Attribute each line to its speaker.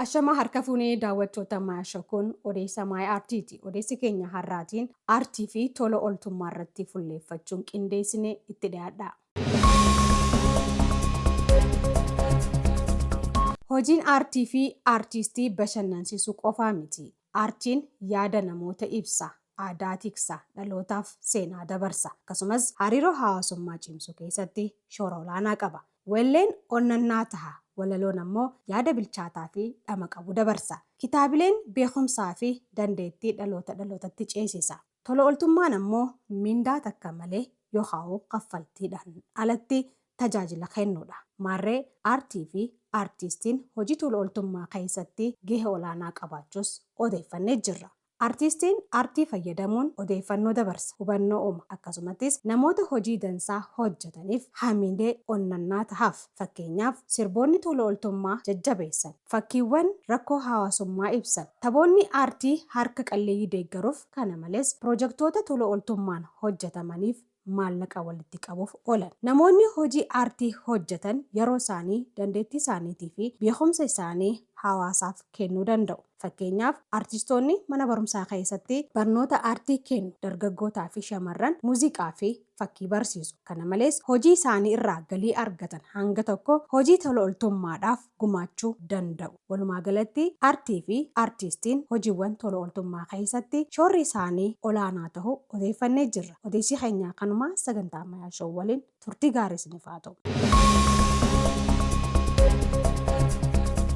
Speaker 1: Ashamaa harka fuunee daawwattoota Maayasha kun odeessa Maay Aartiiti. Odeessi keenya har'aatiin aartii fi tola ooltummaa irratti fulleeffachuun qindeessine itti dhiyaadha. Hojiin aartii fi aartiistii bashannansiisuu qofaa miti. Aartiin yaada namoota ibsa, aadaa tiksa, dhalootaaf seenaa dabarsa. Akkasumas hariiroo hawaasummaa cimsuu keessatti shoora olaanaa qaba. Weelleen onnannaa taha, walaloon ammoo yaada bilchaataa fi dhama qabu dabarsa. Kitaabileen beekumsaa fi dandeettii dhaloota dhalootatti ceesisa. Tola ooltummaan ammoo mindaa takka malee yookaa'u kaffaltiidhaan alatti tajaajila kennuudha. Maarree aartii fi aartiistiin hojii tola ooltummaa keessatti gahee olaanaa qabaachuus odeeffannee jirra. Artiistiin aartii fayyadamuun odeeffannoo dabarsa, hubannoo uuma, akkasumattis namoota hojii dansaa hojjetaniif hamilee onnannaa tahaaf. Fakkeenyaaf, sirboonni tola ooltummaa jajjabeessan, fakkiiwwan rakkoo hawaasummaa ibsan, taphoonni aartii harka qalleeyyii deeggaruuf kana malees pirojektoota tola ooltummaan hojjetamaniif maallaqa walitti qabuuf oolan. Namoonni hojii aartii hojjetan yeroo isaanii, dandeettii isaaniitii fi beekumsa isaanii hawaasaaf kennuu danda'u. Fakkeenyaaf, aartistoonni mana barumsaa keessatti barnoota aartii kennu, dargaggootaa fi shamarran muuziqaa fi fakkii barsiisu. Kana malees, hojii isaanii irraa galii argatan hanga tokko hojii tola ooltummaadhaaf gumaachuu danda'u. Walumaagalatti, aartii fi aartiistiin hojiiwwan tola ooltummaa keessatti shoorri isaanii olaanaa ta'uu odeeffannee jirra. Odeessi keenya kanuma sagantaa Ammayyaa Show waliin turtii gaarii isiniif haa ta'u.